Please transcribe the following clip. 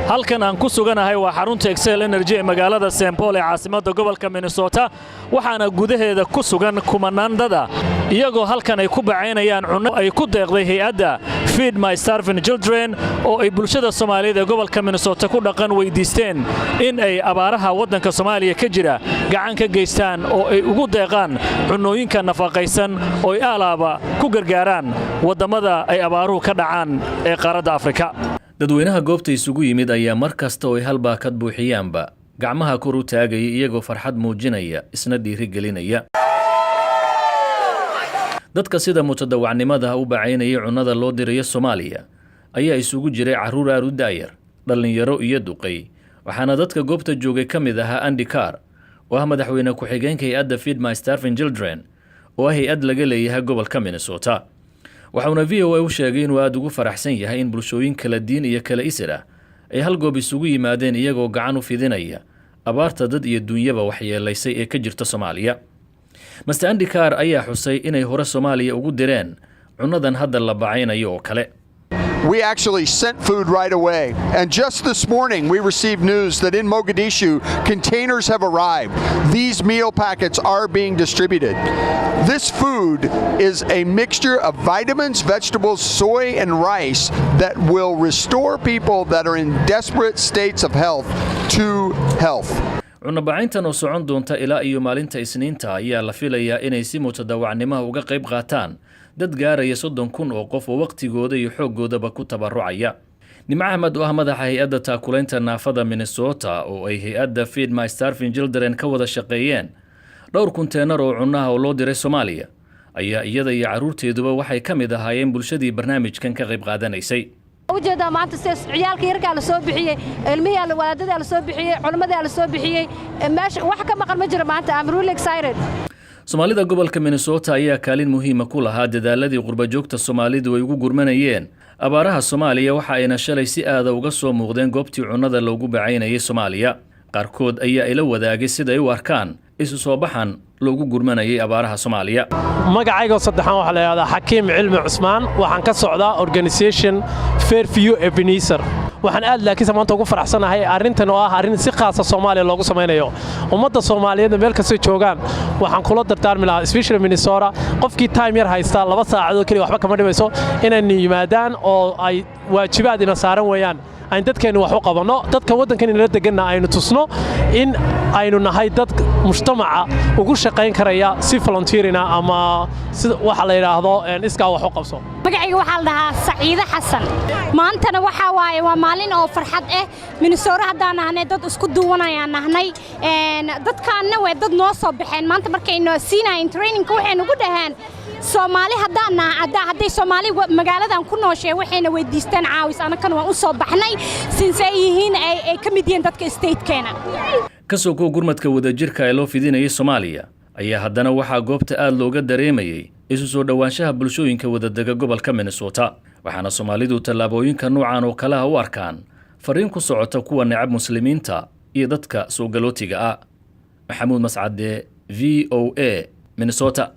Halkan aan ku suganahay waa xarunta Xcel Energy ee magaalada St. Paul ee caasimadda gobolka Minnesota, waxaana gudaheeda ku sugan kumanaan dada, iyagoo halkan ay ku bacaynayaan cunno ay ku deeqday hay'adda Feed My Starving Children, oo ay bulshada Soomaaliyeed ee gobolka Minnesota ku dhaqan weydiisteen in ay abaaraha waddanka Soomaaliya ka jira gacan ka geystaan oo ay ugu deeqaan cunnooyinka nafaqaysan oo ay aalaaba ku gargaaraan waddammada ay abaaruhu ka dhacaan ee qaaradda Afrika. Dadweynaha goobta isugu yimid ayaa mar kasta oo ay hal baakad buuxiyaanba gacmaha kor u taagaya, iyagoo farxad muujinaya, isna dhiirigelinaya. Dadka sida mutadawacnimada u bacaynayay cunnada loo dirayo Soomaaliya ayaa isugu jiray carruur aad u da'yar, dhallinyaro iyo duqay, waxaana dadka goobta joogay ka mid ahaa Andy Carr, oo ah madaxweyne ku-xigeenka hay'adda Feed My Starving Children, oo ah hay'ad laga leeyahay gobolka Minnesota. Waxauna VOA u sheegay inuu aada ugu faraxsan yahay in bulshooyin kala diin iyo kala isir ah ay hal goob isugu yimaadeen, iyagoo gacan u fidinaya abaarta dad iyo dunyaba waxyeelaysay ee ka jirta Soomaaliya. Mister Andy Carr ayaa xusay inay hore Soomaaliya ugu direen cunnadan hadda la bacaynayo oo kale. We actually sent food right away. And just this morning, we received news that in Mogadishu, containers have arrived. These meal packets are being distributed. This food is a mixture of vitamins, vegetables, soy, and rice that will restore people that are in desperate states of health to health. Cunnobacayntan oo socon doonta ilaa iyo maalinta Isniinta ayaa la filayaa inay si mutadawacnimaha uga qayb qaataan dad gaaraya 30,000 oo qof oo wakhtigooda iyo xooggoodaba ku tabarucaya. Nimco Axmed, oo ah madaxa hay'adda taakulaynta naafada Minnesota, oo ay hay'adda Feed My Starving Children ka wada shaqeeyeen dhowr kunteenar oo cunnaha oo loo diray Soomaaliya, ayaa iyada iyo carruurteeduba waxay ka mid ahaayeen bulshadii barnaamijkan ka qayb qaadanaysay. Ujeedaa maanta sida ciyaalka yarkaa la soo bixiyey, ilmihii wadaadadaa la soo bixiyey, culimmadaa la soo bixiyey. Meesha wax ka maqan ma jiro maanta. I'm really excited. Soomaalida gobolka Minnesota ayaa kaalin muhiima ku lahaa dadaaladii qurbajoogta Soomaalidu ay ugu gurmanayeen abaaraha Soomaaliya, waxa ayna shalay si aada uga soo muuqdeen goobtii cunnada loogu bacaynayay Soomaaliya. Qaarkood ayaa ila wadaagay siday u arkaan isu soo baxan loogu gurmanayay abaaraha Soomaaliya. Magacaygoo saddexaan waxaa la yidhahdaa Xakiim Cilmi Cusmaan. Waxaan ka socdaa organisation Fairview Ebenezer. Waxaan aad laakiinse maanta ugu faraxsanahay arrintan oo ah arrin si khaasa Soomaaliya loogu samaynayo. Ummadda Soomaaliyeedna meel kastay joogaan waxaan kula dardaarmi lahaa, especially Minnesota, qofkii time yar haysta, 2 saacadood keliya waxba kama dhimayso, inaynu yimaadaan oo ay waajibaad ina saaran weeyaan aynu dadkeennu wax u qabanno, dadka waddankan inala deganna aynu tusno in aynu nahay dad mujtamaca ugu shaqayn karaya si volunteering ah ama si waxa la yidhaahdo iskaa wax u qabso. Magacayga waxaa la dhahaa Saciide Xasan. Maantana waxaa waaye waa maalin oo farxad ah. Minnesota haddaan nahnay, dad isku duwanayaan nahnay. Dadkaanna waa dad noo soo baxeen maanta. Markaynu siinaayeen trainingka, waxay nagu dhaheen Soomaali haddaan nahay, hadday Soomaali magaaladan ku nooshee, waxayna weydiisteen caawis. Annakana waan u soo baxnay since ay yihiin ay ka mid yihiin dadka statekeena. Kasoo kuwa gurmadka wadajirka ee loo fidinayay Soomaaliya ayaa haddana waxaa goobta aad looga dareemayey isu soo dhowaanshaha bulshooyinka wadadega gobolka Minnesota, waxaana Soomaalidu tallaabooyinka noocan oo kaleha u arkaan fariin ku socota kuwa necab Muslimiinta iyo dadka soo galootiga ah. Maxamuud Mascade, VOA, Minnesota.